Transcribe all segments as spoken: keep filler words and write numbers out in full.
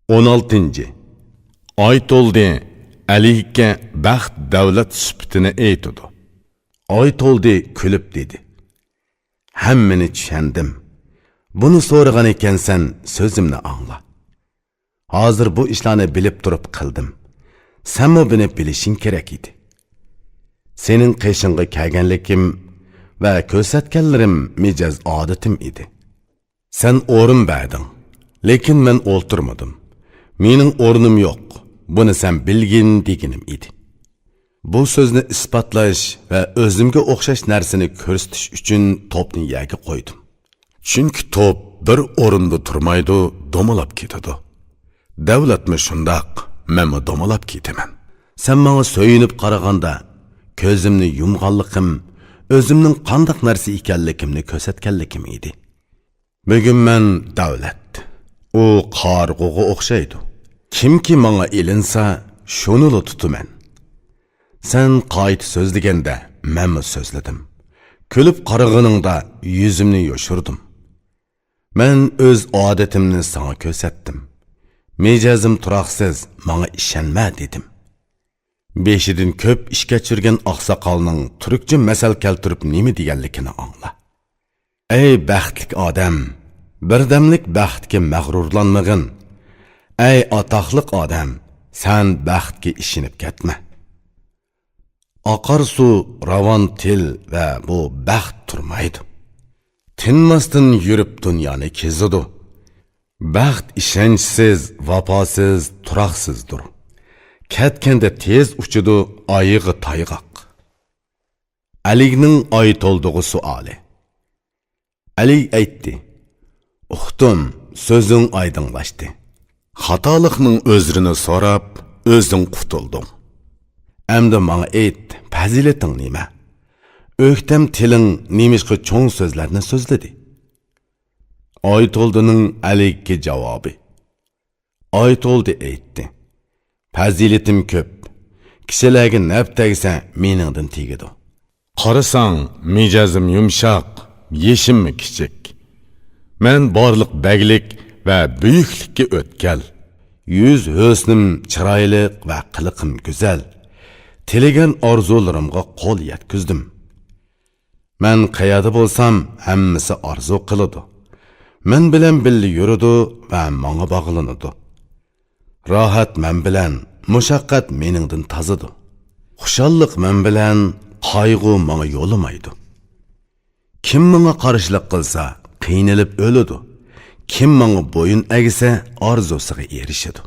ئون ئالتىنچى. ئايتولدى ئەلىگە بەخت دەۋلەت سۈپىتىنى ئېيتىدۇ. ئايتولدى كۈلۈپ دېدى: «ھەممىنى چۈشەندىم. بۇنى سورىغان ئىكەنسەن، سۆزۈمنى ئاڭلا. ھازىر بۇ ئىشلارنى بىلىپ تۇرۇپ قىلدىم. سەنمۇ بۇنى بىلىشىڭ كېرەك ئىدى. سېنىڭ قېشىڭغا كەلگەنلىكىم ۋە كۆرسەتكەنلىرىم مىجەز ئادىتىم ئىدى. سەن ئورۇن بەردىڭ، لېكىن مەن ئولتۇرمىدىم. مېنىڭ ئورنۇم يوق، بۇنى سەن بىلگىن دېگىنىم ئىدى.» بۇ سۆزنى ئىسپاتلاش ۋە ئۆزۈمگە ئوخشاش نەرسىنى كۆرسىتىش ئۈچۈن توپنى يەرگە قويدۇم. چۈنكى توپ بىر ئورۇندا تۇرمايدۇ، دومىلاپ كېتىدۇ. دەۋلەتمۇ شۇنداق، مەنمۇ دومىلاپ كېتىمەن. سەن ماڭا سۆيۈنۈپ قارىغاندا، كۆزۈمنى يۇمغانلىقىم، ئۆزۈمنىڭ قانداق نەرسە ئىكەنلىكىمنى كۆرسەتكەنلىكىم ئىدى. بۈگۈن مەن دەۋلەت، ئۇ قارىغۇغا ئوخشايدۇ. كىمكى ماڭا ئېلىنسا، شۇنىلا تۇتىمەن. سەن قايتا سۆزلىگەندە، مەنمۇ سۆزلىدىم. كۈلۈپ قارىغىنىڭدا يۈزۈمنى يوشۇردۇم. مەن ئۆز ئادىتىمنى ساڭا كۆرسەتتىم. مىجەزىم تۇراقسىز، ماڭا ئىشەنمە دېدىم. بېشىدىن كۆپ ئىش كەچۈرگەن ئاقساقالنىڭ تۈركچە مەسەل كەلتۈرۈپ نېمە دېگەنلىكىنى ئاڭلا. ئەي بەختلىك ئادەم، بىردەملىك بەختكە مەغرۇرلانمىغىن. ئەي ئاتاقلىق ئادەم، سەن بەختكە ئىشىنىپ كەتمە. ئاقار سۇ، راۋان تىل ۋە بۇ بەخت تۇرمايدۇ. تىنماستىن يۈرۈپ دۇنيانى كېزىدۇ. بەخت ئىشەنچسىز، ۋاپاسىز، تۇراقسىزدۇر. كەتكەندە تېز ئۇچىدۇ، ئايىغى تايغاق. ئەلىگنىڭ ئايتولدىغا سوئالى. ئەلىگ ئېيتتى: «ئۇقتۇم، سۆزۈڭ ئايدىڭلاشتى. خاتالىقنىڭ ئۆزرىنى سوراپ، ئۆزۈڭ قۇتۇلدۇڭ. ئەمدى ماڭا ئېيت، پەزىلىتىڭ نېمە؟ ئۆكتەم تىلىڭ نېمىشقا چوڭ سۆزلەرنى سۆزلىدى؟» ئايتولدىنىڭ ئەلىگكە جاۋابى. ئايتولدى ئېيتتى: «پەزىلىتىم كۆپ. كىشىلەرگە نەپ تەگسە، مېنىڭدىن تېگىدۇ. قارىساڭ، مىجەزىم يۇمشاق، يېشىممۇ كىچىك. مەن بارلىق بەگلىك ۋە بۈيۈكلۈككە ئۆتكەل. يۈز ھۆسنۈم چىرايلىق ۋە قىلىقىم گۈزەل. تىلىگەن ئارزۇلىرىمغا قول يەتكۈزدۈم. مەن قەيەردە بولسام، ھەممىسى ئارزۇ قىلىدۇ. مەن بىلەن بىللە يۈرىدۇ ۋە ماڭا باغلىنىدۇ. راھەت مەن بىلەن، مۇشەققەت مېنىڭدىن تازىدۇ. خۇشاللىق مەن بىلەن، قايغۇ ماڭا يولىمايدۇ. كىم ماڭا قارشىلىق قىلسا، قىينىلىپ ئۆلىدۇ. كىم ماڭا بويۇن ئەگسە، ئارزۇسىغا ئېرىشىدۇ.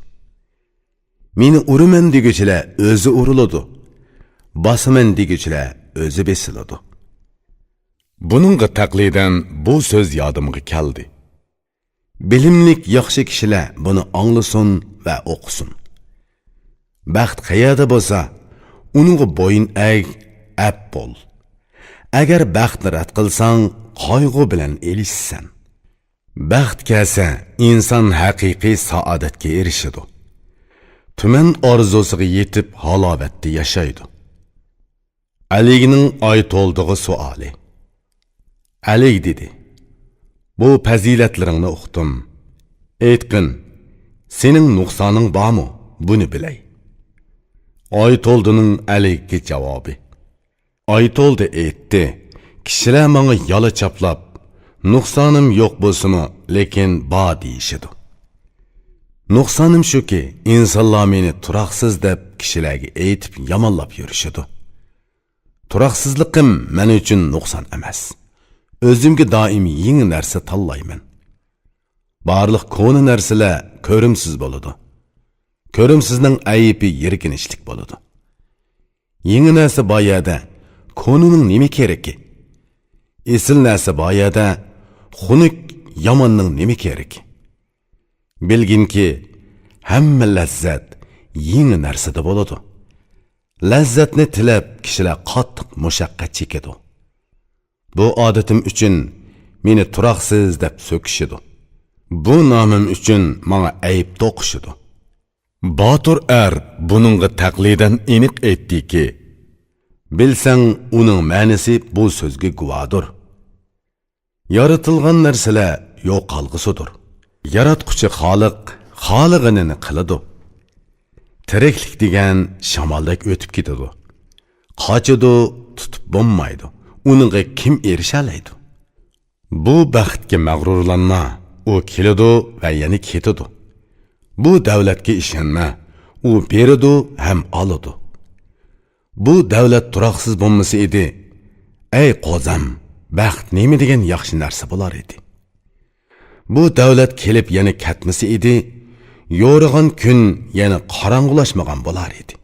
مېنى ئۇرىمەن دېگۈچىلەر ئۆزى ئۇرۇلىدۇ. باسىمەن دېگۈچىلەر ئۆزى بېسىلىدۇ.» بۇنىڭغا تەقلىدەن بۇ سۆز يادىمغا كەلدى. بىلىملىك ياخشى كىشىلەر بۇنى ئاڭلىسۇن ۋە ئوقۇسۇن. بەخت قەيەردە بولسا، ئۇنىڭغا بويۇن ئەگ، ئەپ بول. ئەگەر بەختنى رەت قىلساڭ، قايغۇ بىلەن ئېلىشىسەن. بەخت كەلسە، ئىنسان ھەقىقىي سائادەتكە ئېرىشىدۇ. تۈمەن ئارزۇسىغا يېتىپ، ھالاۋەتتە ياشايدۇ. ئەلىگنىڭ ئايتولدىغا سوئالى. ئەلىگ دېدى: «بۇ پەزىلەتلىرىڭنى ئۇقتۇم. ئېيتقىن، سېنىڭ نۇقسانىڭ بارمۇ؟ بۇنى بىلەي.» ئايتولدىنىڭ ئەلىگكە جاۋابى. ئايتولدى ئېيتتى: «كىشىلەر ماڭا يالا چاپلاپ، نۇقسانىم يوق بولسىمۇ، لېكىن بار دېيىشىدۇ. نۇقسانىم شۇكى، ئىنسانلار مېنى تۇراقسىز دەپ كىشىلەرگە ئېيتىپ يامانلاپ يۈرۈشىدۇ. تۇراقسىزلىقىم مەن ئۈچۈن نۇقسان ئەمەس. ئۆزۈمگە دائىم يېڭى نەرسە تاللايمەن. بارلىق كونا نەرسىلەر كۆرۈمسىز بولىدۇ. كۆرۈمسىزنىڭ ئەيىبى يىرگىنچلىك بولىدۇ. يېڭى نەرسە بار يەردە كونىنىڭ نېمە كېرىكى؟ ئېسىل نەرسە بار يەردە خۇنۈك ياماننىڭ نېمە كېرىكى؟ بىلگىنكى، ھەممە لەززەت يېڭى نەرسىدە بولىدۇ. لەززەتنى تىلەپ، كىشىلەر قاتتىق مۇشەققەت چېكىدۇ. بۇ ئادىتىم ئۈچۈن مېنى تۇراقسىز دەپ سۆكۈشىدۇ. بۇ نامىم ئۈچۈن ماڭا ئەيىب توقۇشىدۇ.» باتۇر ئەر بۇنىڭغا تەقلىدەن ئېنىق ئېيتتىكى: «بىلسەڭ، ئۇنىڭ مەنىسى بۇ سۆزگە گۇۋاھدۇر. يارىتىلغان نەرسىلەر يوقالغۇسىدۇر. ياراتقۇچى خالىق، خالىغىنىنى قىلىدۇ. تىرىكلىك دېگەن شامالدەك ئۆتۈپ كېتىدۇ. قاچىدۇ، تۇتۇپ بولمايدۇ. ئۇنىڭغا كىم ئېرىشەلەيدۇ؟ بۇ بەختكە مەغرۇرلانما، ئۇ كېلىدۇ ۋە يەنە كېتىدۇ. بۇ دەۋلەتكە ئىشەنمە، ئۇ بېرىدۇ ھەم ئالىدۇ. بۇ دەۋلەت تۇراقسىز بولمىسا ئىدى، ئەي قوزام، بەخت نېمە دېگەن ياخشى نەرسە بولار ئىدى. بۇ دەۋلەت كېلىپ يەنە كەتمىسە ئىدى، يورۇغان كۈن يەنە قاراڭغۇلاشمىغان بولار ئىدى.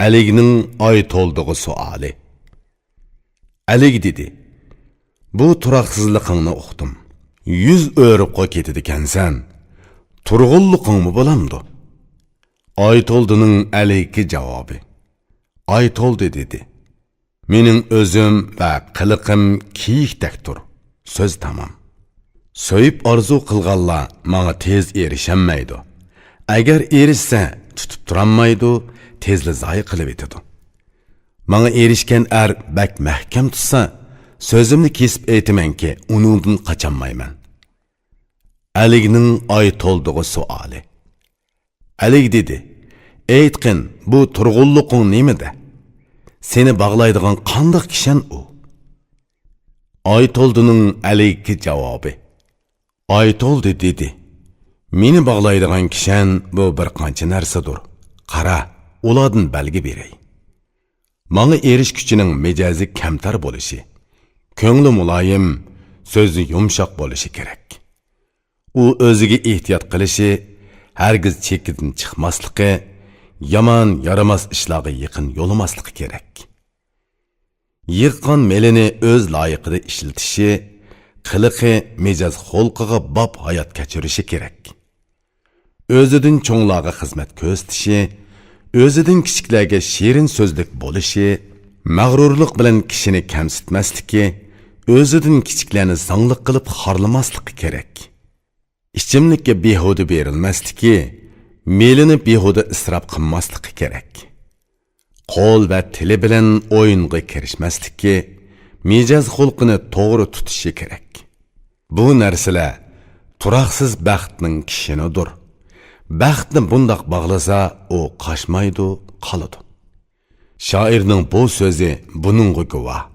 ئەلىگنىڭ ئايتولدىغا سوئالى. ئەلىگ دېدى: بۇ تۇراقسىزلىقىڭنى ئۇقتۇم. يۈز ئۆرۈپقۇ كېتىدىكەنسەن. تۇرغۇنلۇقۇڭمۇ بولامدۇ؟ ئايتولدىنىڭ ئەلىگكە جاۋابى. ئايتولدى دېدى: مېنىڭ ئۆزۈم ۋە قىلىقىم كىيىكتەكتۇر. سۆز تامام. سۆيۈپ ئارزۇ قىلغانلار ماڭا تېز ئېرىشەلمەيدۇ. ئەگەر ئېرىشسە، تۇتۇپ تۇرالمايدۇ، تېزلا زايە قىلىۋېتىدۇ. ماڭا ئېرىشكەن ئەر بەك مەھكەم تۇتسا، سۆزۈمنى كېسىپ ئېيتىمەنكى، ئۇنىڭدىن قاچالمايمەن. ئەلىگنىڭ ئايتولدىغا سوئالى. ئەلىگ دېدى: ئېيتقىن، بۇ تۇرغۇنلۇقۇڭ نېمىدە؟ سېنى باغلايدىغان قانداق كىشەن ئۇ؟ ئايتولدىنىڭ ئەلىگكە جاۋابى. ئايتولدى دېدى: مېنى باغلايدىغان كىشەن بۇ بىر قانچە نەرسىدۇر. قارا، ئۇلاردىن بەلگە بېرەي. ماڭا ئېرىشكۈچىنىڭ مىجەزى كەمتەر بولۇشى، كۆڭلى مۇلايىم، سۆزى يۇمشاق بولۇشى كېرەك. ئۇ ئۆزىگە ئېھتىيات قىلىشى، ھەرگىز چېكىدىن چىقماسلىقى، يامان، يارىماس ئىشلارغا يېقىن يولىماسلىقى كېرەك. يىغقان مېلىنى ئۆز لايىقىدا ئىشلىتىشى، قىلىقى، مىجەز-خۇلقىغا باب ھايات كەچۈرۈشى كېرەك. ئۆزىدىن چوڭلارغا خىزمەت كۆرسىتىشى، ئۆزىدىن كىچىكلەرگە شېرىن سۆزلۈك بولۇشى، مەغرۇرلۇق بىلەن كىشىنى كەمسىتمەسلىكى، ئۆزىدىن كىچىكلەرنى زاڭلىق قىلىپ خارلىماسلىقى كېرەك. ئىچىملىككە بىھۇدە بېرىلمەسلىكى، مېلىنى بىھۇدە ئىسراپ قىلماسلىقى كېرەك. قول ۋە تىلى بىلەن ئويۇنغا كىرىشمەسلىكى، مىجەز-خۇلقىنى توغرا تۇتۇشى كېرەك. بۇ نەرسىلەر تۇراقسىز بەختنىڭ كىشىنىدۇر. بەختنى بۇنداق باغلىسا، ئۇ قاچمايدۇ، قالىدۇ. شائىرنىڭ بۇ سۆزى بۇنىڭغا گۇۋاھ.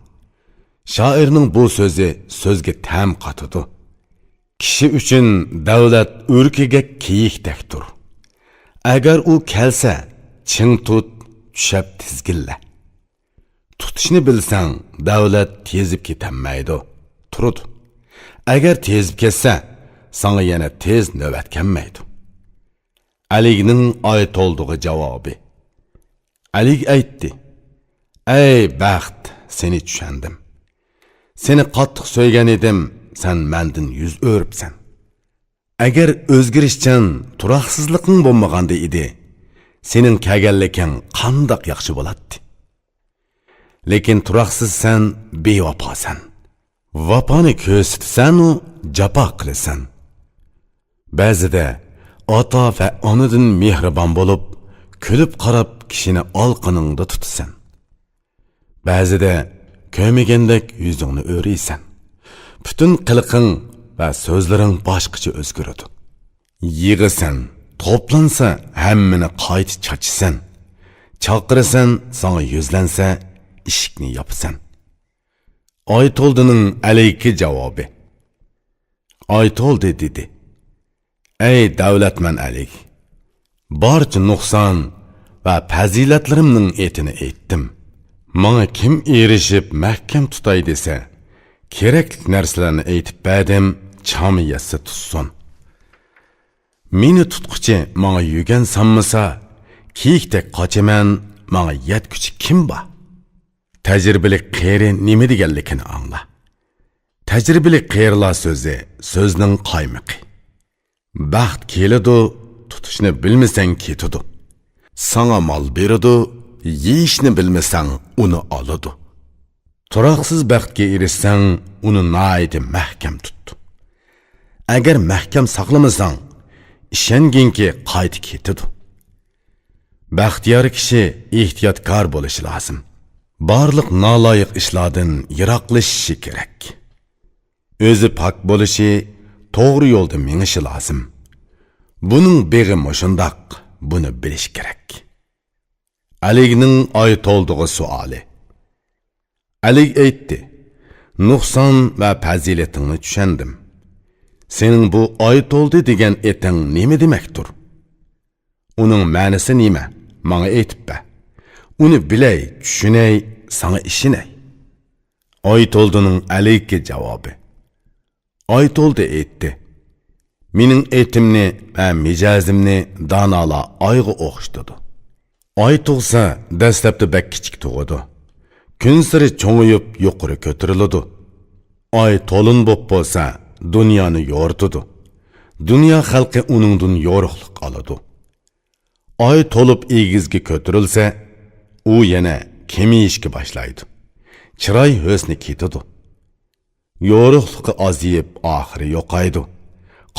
شائىرنىڭ بۇ سۆزى سۆزگە تەم قاتىدۇ. كىشى ئۈچۈن دەۋلەت ئۆركىگە كېيىكتەكتۇر. ئەگەر ئۇ كەلسە، چىڭ تۇت، چۈشەپ تىزگىنلە. تۇتۇشنى بىلسەڭ، دەۋلەت تېزىپ كېتەلمەيدۇ، تۇرىدۇ. ئەگەر تېزىپ كەتسە، ساڭا يەنە تېز نۆۋەت كەلمەيدۇ. ئەلىگنىڭ ئايتولدىغا جاۋابى. ئەلىگ ئېيتتى: ئەي بەخت، سېنى چۈشەندىم. سېنى قاتتىق سۆيگەن ئىدىم، سەن مەندىن يۈز ئۆرۈپسەن. ئەگەر ئۆزگىرىشچان، تۇراقسىزلىقىڭ بولمىغاندا ئىدى، سېنىڭ كەلگەنلىكىڭ قانداق ياخشى بولاتتى. لېكىن تۇراقسىزسەن، بىۋاپاسەن. ۋاپانى كۆرسىتىسەنۇ، جاپا قىلىسەن. بەزىدە ئاتا ۋە ئانىدىن مېھرىبان بولۇپ، كۈلۈپ قاراپ كىشىنى ئالىقىنىڭدا تۇتىسەن. بەزىدە كۆرمىگەندەك يۈزۈڭنى ئۆرۈيسەن. پۈتۈن قىلىقىڭ ۋە سۆزلىرىڭ باشقىچە ئۆزگىرىدۇ. يىغىسەن، توپلانسا ھەممىنى قايتا چاچىسەن. چاقىرىسەن، ساڭا يۈزلەنسە، ئىشىكنى ياپىسەن. ئايتولدىنىڭ ئەلىگكە جاۋابى. ئايتولدى دېدى: ئەي دەۋلەتمەن ئەلىگ! بارچە نۇقسان ۋە پەزىلەتلىرىمنىڭ ئېتىنى ئېيتتىم. ماڭا كىم ئېرىشىپ مەھكەم تۇتاي دېسە، كېرەكلىك نەرسىلەرنى ئېيتىپ بەردىم، چامى يەتسە تۇتسۇن. مېنى تۇتقۇچى ماڭا يۈگەن سانمىسا، كېيىكتەك قاچىمەن، ماڭا يەتكۈچى كىم بار؟ تەجرىبىلىك قېرى نېمە دېگەنلىكىنى ئاڭلا. تەجرىبىلىك قېرىلار سۆزى، سۆزنىڭ قايمىقى. بەخت كېلىدۇ، تۇتۇشنى بىلمىسەڭ كېتىدۇ. ساڭا مال بېرىدۇ، يېيىشنى بىلمىسەڭ ئۇنى ئالىدۇ. تۇراقسىز بەختكە ئېرىشسەڭ، ئۇنى ناھايىتى مەھكەم تۇت. ئەگەر مەھكەم ساقلىمىساڭ، ئىشەنگىنكى قايتا كېتىدۇ. بەختىيار كىشى ئېھتىياتكار بولۇشى لازىم. بارلىق نالايىق ئىشلاردىن يىراقلىشىشى كېرەك. ئۆزى پاك بولۇشى، توغرا يولدا مېڭىشى لازىم. بۇنىڭ بېغى مۇشۇنداق، بۇنى بىلىش كېرەك. ئەلىگنىڭ ئاي تولدىغۇ سوئالى. ئەلىگ ئېيتتى: «نۇقسان ۋە پەزىلىتىڭنى چۈشەندىم. سېنىڭ بۇ ئاي تولدى دېگەن ئېتىڭ نېمە دېمەكتۇر؟ ئۇنىڭ مەنىسى نېمە؟ ماڭا ئېيتىپ بەر. ئۇنى بىلەي، چۈشىنەي، ساڭا ئىشىنەي.» ئاي تولدىنىڭ ئەلىگكە جاۋابى. ئاي تولدى ئېيتتى: «مېنىڭ ئېتىمنى ۋە مىجەزىمنى دانالار ئايغا ئوخشىتىدۇ. ئاي تۇغسا، دەسلەپتە بەك كىچىك تۇغىدۇ. كۈنسېرى چوڭىيىپ، يۇقىرى كۆتۈرۈلىدۇ. ئاي تولۇن بوپ بولسا، دۇنيانى يورۇتىدۇ. دۇنيا خەلقى ئۇنىڭدىن يورۇقلۇق ئالىدۇ. ئاي تولۇپ ئېگىزگە كۆتۈرۈلسە، ئۇ يەنە كېمىيىشكە باشلايدۇ. چىراي ھۆسنى كېتىدۇ. يورۇقلۇقى ئازىيىپ، ئاخىرى يوقايدۇ.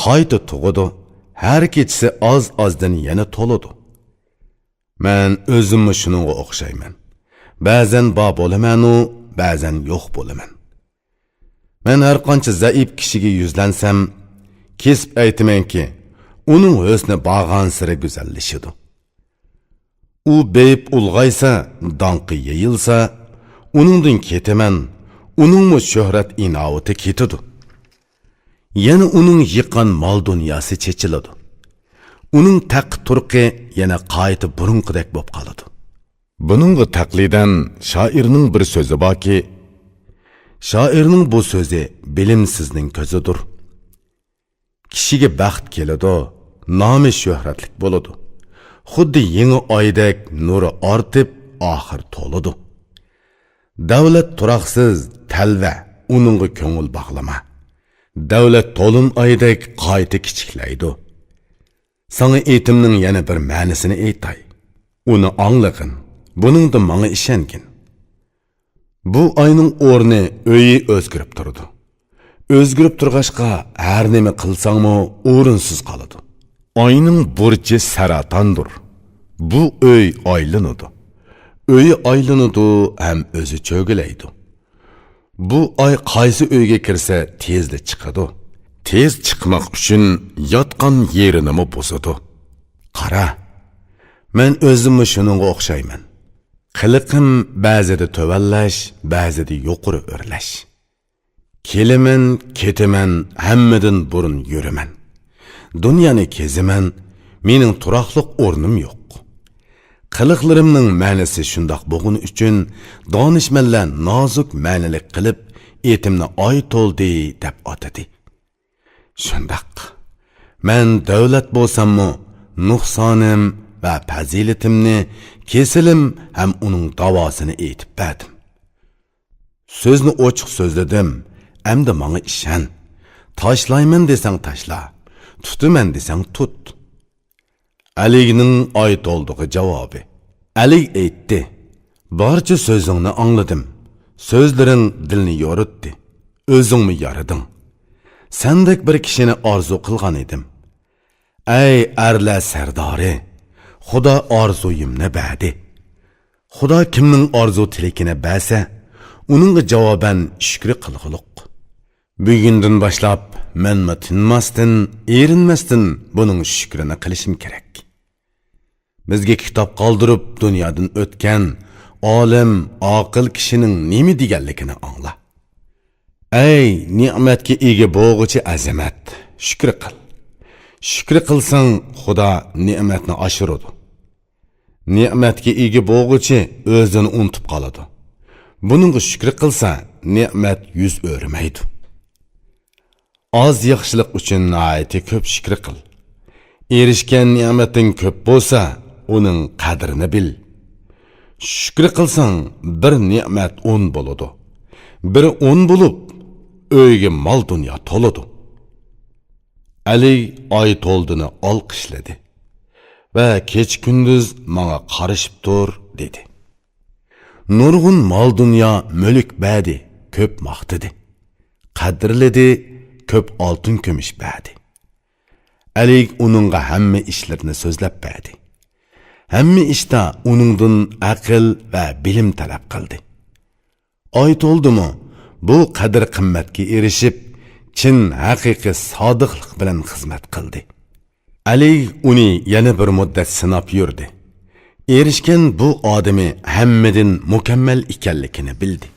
قايتا تۇغىدۇ. ھەر كېچىسى ئاز-ئازدىن يەنە تولىدۇ. مەن ئۆزۈممۇ شۇنىڭغا ئوخشايمەن. بەزەن بار بولىمەنۇ، بەزەن يوق بولىمەن. مەن ھەر قانچە زەئىپ كىشىگە يۈزلەنسەم، كېسىپ ئېيتىمەنكى، ئۇنىڭ ھۆسنى بارغانسېرى گۈزەللىشىدۇ. ئۇ بېيىپ ئۇلغايسا، داڭقى يېيىلسا، ئۇنىڭدىن كېتىمەن، ئۇنىڭمۇ شۆھرەت ئىناۋىتى كېتىدۇ. يەنە ئۇنىڭ يىغقان مال-دۇنياسى چېچىلىدۇ. ئۇنىڭ تەخت-تۇرقى يەنە قايتا بۇرۇنقىدەك بولۇپ قالىدۇ.» بۇنىڭغا تەقلىدەن شائىرنىڭ بىر سۆزى باركى، شائىرنىڭ بۇ سۆزى بىلىمسىزنىڭ كۆزىدۇر. كىشىگە بەخت كېلىدۇ، نامى شۆھرەتلىك بولىدۇ. خۇددى يېڭى ئايدەك نۇرى ئارتىپ، ئاخىر تولىدۇ. دەۋلەت تۇراقسىز، تەلۋە، ئۇنىڭغا كۆڭۈل باغلىما. دەۋلەت تولۇن ئايدەك قايتا كىچىكلەيدۇ. ساڭا ئېتىمنىڭ يەنە بىر مەنىسىنى ئېيتاي. ئۇنى ئاڭلىغىن، بۇنىڭدا ماڭا ئىشەنگىن. بۇ ئاينىڭ ئورنى، ئۆيى ئۆزگىرىپ تۇرىدۇ. ئۆزگىرىپ تۇرغاچقا، ھەر نېمە قىلساڭمۇ ئورۇنسىز قالىدۇ. ئاينىڭ بۇرجى سەرەتاندۇر. بۇ ئۆي ئايلىنىدۇ. ئۆيى ئايلىنىدۇ ھەم ئۆزى چۆگىلەيدۇ. بۇ ئاي قايسى ئۆيگە كىرسە تېزلا چىقىدۇ. تېز چىقماق ئۈچۈن ياتقان يېرىنىمۇ بۇزىدۇ. قارا، مەن ئۆزۈممۇ شۇنىڭغا ئوخشايمەن. قىلىقىم بەزىدە تۆۋەنلەش، بەزىدە يۇقىرى ئۆرلەش. كېلىمەن، كېتىمەن، ھەممىدىن بۇرۇن يۈرىمەن. دۇنيانى كېزىمەن، مېنىڭ تۇراقلىق ئورنۇم يوق. قىلىقلىرىمنىڭ مەنىسى شۇنداق بولغىنى ئۈچۈن، دانىشمەنلەر نازۇك مەنىلىك قىلىپ، ئېتىمنى ئاي تولدى دەپ ئاتىدى. شۇنداق، مەن دەۋلەت بولساممۇ، نۇقسانىم ۋە پەزىلىتىمنى، كېسىلىم ھەم ئۇنىڭ داۋاسىنى ئېيتىپ بەردىم. سۆزنى ئوچۇق سۆزلىدىم، ئەمدى ماڭا ئىشەن. تاشلايمەن دېسەڭ تاشلا، تۇتىمەن دېسەڭ تۇت. ئەلىگنىڭ ئاي تولدىغۇ جاۋابى. ئەلىگ ئېيتتى: «بارچە سۆزۈڭنى ئاڭلىدىم. سۆزلىرىڭ دىلنى يورۇتتى. ئۆزۈڭمۇ يارىدىڭ. سەندەك بىر كىشىنى ئارزۇ قىلغان ئىدىم. ئەي ئەرلەر سەردارى، خۇدا ئارزۇيۇمنى بەردى. خۇدا كىمنىڭ ئارزۇ تىلىكىنى بەرسە، ئۇنىڭغا جاۋابەن شۈكرى قىلغۇلۇق. بۈگۈندىن باشلاپ مەنمۇ تىنماستىن، ئېرىنمەستىن بۇنىڭ شۈكرىنى قىلىشىم كېرەك.» بىزگە كىتاب قالدۇرۇپ دۇنيادىن ئۆتكەن ئالىم، ئاقىل كىشىنىڭ نېمە دېگەنلىكىنى ئاڭلا. ئەي نېمەتكە ئىگە بولغۇچى ئەزىمەت، شۈكرى قىل. شۈكرى قىلساڭ، خۇدا نېمەتنى ئاشۇرىدۇ. نېمەتكە ئىگە بولغۇچى ئۆزىنى ئۇنتۇپ قالىدۇ. بۇنىڭغا شۈكرى قىلسا، نېمەت يۈز ئۆرۈمەيدۇ. ئاز ياخشىلىق ئۈچۈن ناھايىتى كۆپ شۈكرى قىل. ئېرىشكەن نېمەتىڭ كۆپ بولسا، ئۇنىڭ قەدرىنى بىل. شۈكرى قىلساڭ، بىر نېمەت ئون بولىدۇ. بىر ئون بولۇپ، ئۆيگە مال-دۇنيا تولىدۇ. ئەلى ئاي تولدىنى ئالقىشلىدى ۋە «كېچە-كۈندۈز ماڭا قارىشىپ تۇر» دېدى. نۇرغۇن مال-دۇنيا، مۈلۈك بەردى، كۆپ ماختىدى. قەدىرلىدى، كۆپ ئالتۇن-كۈمۈش بەردى. ئەلى ئۇنىڭغا ھەممە ئىشلىرىنى سۆزلەپ بەردى. ھەممە ئىشتا ئۇنىڭدىن ئەقىل ۋە بىلىم تەلەپ قىلدى. ئاي تولدىمۇ بۇ قەدىر-قىممەتكە ئېرىشىپ، چىن، ھەقىقىي سادىقلىق بىلەن خىزمەت قىلدى. ئەلى ئۇنى يەنە بىر مۇددەت سىناپ يۈردى. ئېرىشكەن بۇ ئادىمى ھەممىدىن مۇكەممەل ئىكەنلىكىنى بىلدى.